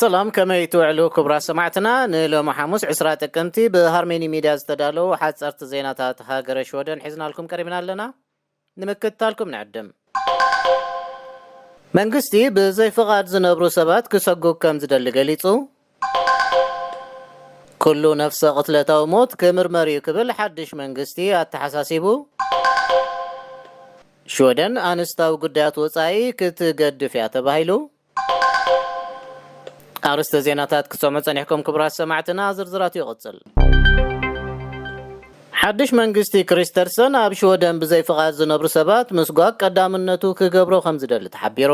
ሰላም፣ ከመይ ትውዕሉ ክቡራት ሰማዕትና? ንሎሚ ሓሙስ ዕስራ ጥቅምቲ ብሃርሜኒ ሚድያ ዝተዳለዉ ሓጸርቲ ዜናታት ሃገረ ሽወደን ሒዝናልኩም ቀሪብና ኣለና። ንምክትታልኩም ንዕድም። መንግስቲ ብዘይ ፍቓድ ዝነብሩ ሰባት ክሰጉግ ከም ዝደሊ ገሊጹ። ኩሉ ነፍሰ ቅትለታዊ ሞት ክምርመር እዩ ክብል ሓድሽ መንግስቲ ኣተሓሳሲቡ። ሽወደን ኣንስታዊ ጉዳያት ወጻኢ ክትገድፍ እያ ተባሂሉ። ኣርስተ ዜናታት ክትሰምዑ ጸኒሕኩም ክቡራት ሰማዕትና፣ ዝርዝራቱ ይቕጽል። ሓድሽ መንግስቲ ክሪስተርሰን ኣብ ሽወደን ብዘይ ፍቓድ ዝነብሩ ሰባት ምስጓግ ቀዳምነቱ ክገብሮ ከም ዝደሊ ተሓቢሩ።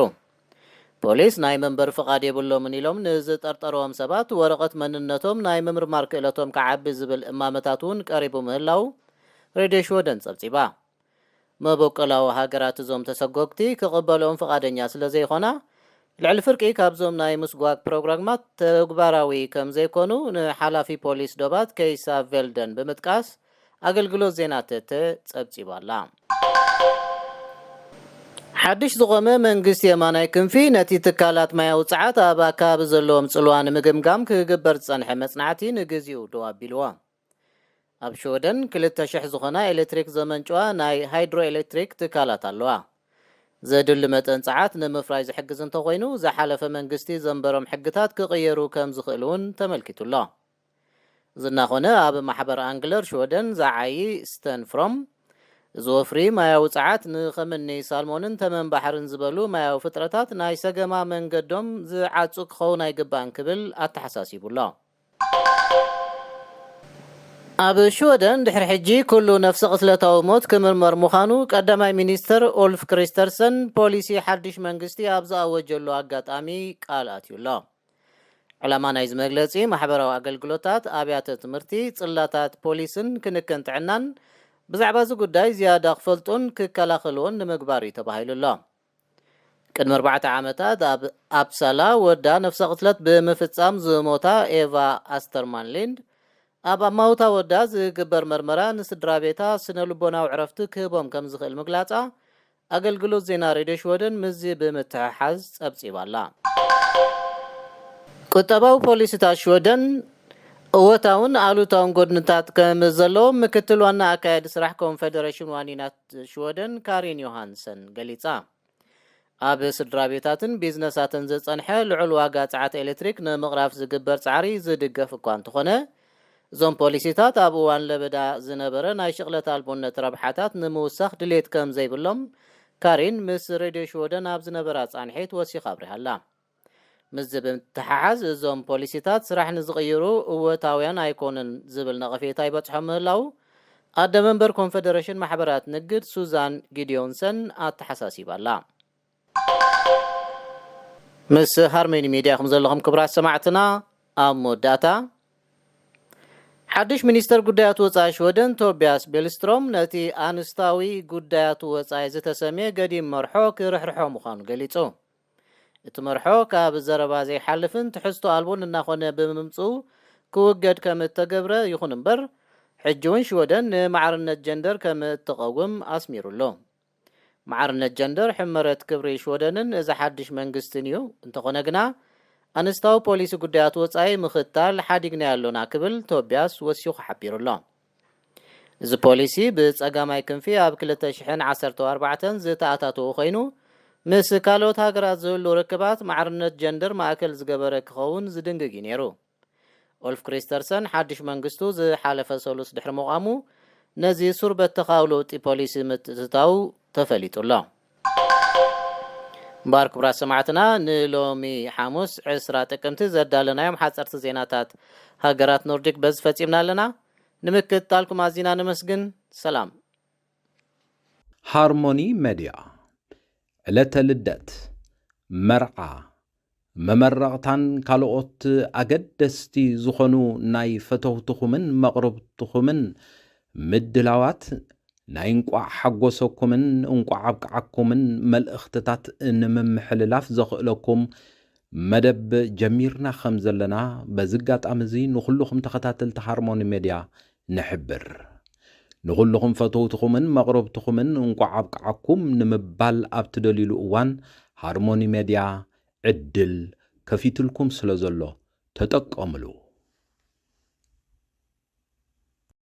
ፖሊስ ናይ መንበሪ ፍቓድ የብሎምን ኢሎም ንዝጠርጠርዎም ሰባት ወረቐት መንነቶም ናይ ምምርማር ክእለቶም ክዓቢ ዝብል እማመታት እውን ቀሪቡ ምህላው ሬድዮ ሽወደን ጸብጺባ። መበቆላዊ ሃገራት እዞም ተሰጎግቲ ክቕበልኦም ፍቓደኛ ስለ ዘይኾና፣ ልዕሊ ፍርቂ ካብዞም ናይ ምስጓግ ፕሮግራማት ተግባራዊ ከም ዘይኮኑ ንሓላፊ ፖሊስ ዶባት ከይሳ ቬልደን ብምጥቃስ ኣገልግሎት ዜና ተተ ጸብጺባ ኣላ። ሓድሽ ዝቖመ መንግስቲ የማናይ ክንፊ ነቲ ትካላት ማያዊ ጸዓት ኣብ ኣካባቢ ዘለዎም ጽልዋ ንምግምጋም ክግበር ዝጸንሐ መጽናዕቲ ንግዚኡ ደው ኣቢልዎ። ኣብ ሽወደን ክልተ ሽሕ ዝኾና ኤሌክትሪክ ዘመንጭዋ ናይ ሃይድሮ ኤሌክትሪክ ትካላት ኣለዋ። ዘድሊ መጠን ጸዓት ንምፍራይ ዝሕግዝ እንተኾይኑ፣ ዝሓለፈ መንግስቲ ዘንበሮም ሕግታት ክቕየሩ ከም ዝኽእል እውን ተመልኪቱ ኣሎ። እዚ እናኾነ፣ ኣብ ማሕበር ኣንግለር ሽወደን ዝዓዪ ስተን ፍሮም፣ እዚ ወፍሪ ማያዊ ጸዓት ንኸምኒ ሳልሞንን ተመን ባሕርን ዝበሉ ማያዊ ፍጥረታት ናይ ሰገማ መንገዶም ዝዓጹ ክኸውን ኣይግባእን ክብል ኣተሓሳሲቡ ኣሎ። ኣብ ሽወደን ድሕሪ ሕጂ ኩሉ ነፍሰ ቅትለታዊ ሞት ክምርመር ምዃኑ ቀዳማይ ሚኒስትር ኡልፍ ክሪስተርሰን ፖሊሲ ሓድሽ መንግስቲ ኣብ ዝኣወጀሉ ኣጋጣሚ ቃል ኣትዩ ኣሎ። ዕላማ ናይዚ መግለጺ ማሕበራዊ ኣገልግሎታት፣ ኣብያተ ትምህርቲ፣ ጽላታት ፖሊስን ክንክን ጥዕናን ብዛዕባ እዚ ጉዳይ ዝያዳ ክፈልጡን ክከላኸልዎን ንምግባር እዩ ተባሂሉ ኣሎ። ቅድሚ ኣርባዕተ ዓመታት ኣብ ኣፕሳላ ወዳ ነፍሰ ቅትለት ብምፍጻም ዝሞታ ኤቫ ኣስተርማን ሊንድ፣ ኣብ ኣማውታ ወዳ ዝግበር መርመራ ንስድራ ቤታ ስነ ልቦናዊ ዕረፍቲ ክህቦም ከም ዝኽእል ምግላጻ ኣገልግሎት ዜና ሬድዮ ሽወደን ምስዚ ብምትሕሓዝ ጸብጺባ ኣላ። ቁጠባዊ ፖሊሲታት ሽወደን እወታውን ኣሉታውን ጎድንታት ከም ዘለዎም ምክትል ዋና ኣካያዲ ስራሕ ኮንፈደሬሽን ዋኒናት ሽወደን ካሪን ዮሃንሰን ገሊጻ። ኣብ ስድራ ቤታትን ቢዝነሳትን ዝጸንሐ ልዑል ዋጋ ጸዓት ኤሌክትሪክ ንምቕራፍ ዝግበር ጻዕሪ ዝድገፍ እኳ እንተኾነ፣ እዞም ፖሊሲታት ኣብ እዋን ለበዳ ዝነበረ ናይ ሽቕለት ኣልቦነት ረብሓታት ንምውሳኽ ድሌት ከም ዘይብሎም ካሪን ምስ ሬድዮ ሽወደን ኣብ ዝነበራ ጻንሒት ወሲኻ ኣብሪሃ ኣላ። ምስዚ ብምትሓሓዝ፣ እዞም ፖሊሲታት ስራሕ ንዝቕይሩ እወታውያን ኣይኮኑን ዝብል ነቐፌታ ይበጽሖም ምህላው፣ ኣደ መንበር ኮንፈደሬሽን ማሕበራት ንግድ ሱዛን ጊዲዮንሰን ኣተሓሳሲባ ኣላ። ምስ ሃርሜኒ ሚድያ ኢኹም ዘለኹም ክቡራት ሰማዕትና። ኣብ መወዳእታ፣ ሓድሽ ሚኒስተር ጉዳያት ወጻኢ ሽወደን ቶቢያስ ቤልስትሮም ነቲ ኣንስታዊ ጉዳያት ወጻኢ ዝተሰምየ ገዲም መርሖ ክርሕርሖ ምዃኑ ገሊጹ። እቲ መርሖ ካብ ዘረባ ዘይሓልፍን ትሕዝቶ ኣልቦን እናኾነ ብምምጽኡ ክውገድ ከም እተገብረ፣ ይኹን እምበር፣ ሕጂ እውን ሽወደን ንማዕርነት ጀንደር ከም እትቐውም ኣስሚሩሉ። ማዕርነት ጀንደር ሕመረት ክብሪ ሽወደንን እዚ ሓድሽ መንግስትን እዩ። እንተኾነ ግና፣ ኣንስታዊ ፖሊሲ ጉዳያት ወጻኢ ምኽታል ሓዲግናዮ ኣሎና ክብል ቶቢያስ ወሲኹ ሓቢሩ ኣሎ። እዚ ፖሊሲ ብጸጋማይ ክንፊ ኣብ ክልተ ሽሕን ዓሰርተ ኣርባዕተን ዝተኣታተወ ኮይኑ፣ ምስ ካልኦት ሃገራት ዝህሉ ርክባት ማዕርነት ጀንደር ማእከል ዝገበረ ክኸውን ዝድንግግ እዩ ነይሩ። ኡልፍ ክሪስተርሰን ሓድሽ መንግስቱ ዝሓለፈ ሰሉስ ድሕሪ ምቋሙ፣ ነዚ ሱር በተኻዊ ለውጢ ፖሊሲ ምትእትታው ተፈሊጡ ኣሎ። እምበኣር ክቡራት ሰማዕትና፣ ንሎሚ ሓሙስ ዕስራ ጥቅምቲ ዘዳለናዮም ሓጸርቲ ዜናታት ሃገራት ኖርዲክ በዚ ፈጺምና ኣለና። ንምክትታልኩም ኣዚና ነመስግን። ሰላም። ሃርሞኒ መድያ፣ ዕለተ ልደት፣ መርዓ፣ መመረቕታን ካልኦት ኣገደስቲ ዝኾኑ ናይ ፈተውትኹምን መቕርብትኹምን ምድላዋት ናይ እንቋዕ ሓጎሰኩምን እንቋዕ ኣብቅዓኩምን መልእኽትታት ንምምሕልላፍ ዘኽእለኩም መደብ ጀሚርና ከም ዘለና በዚ ኣጋጣሚ እዚ ንኹልኹም ተኸታተልቲ ሃርሞኒ ሜድያ ንሕብር። ንኹልኹም ፈተውትኹምን መቕረብትኹምን እንቋዕ ኣብቅዓኩም ንምባል ኣብ ትደልዩሉ እዋን ሃርሞኒ ሜድያ ዕድል ከፊትልኩም ስለ ዘሎ ተጠቀምሉ።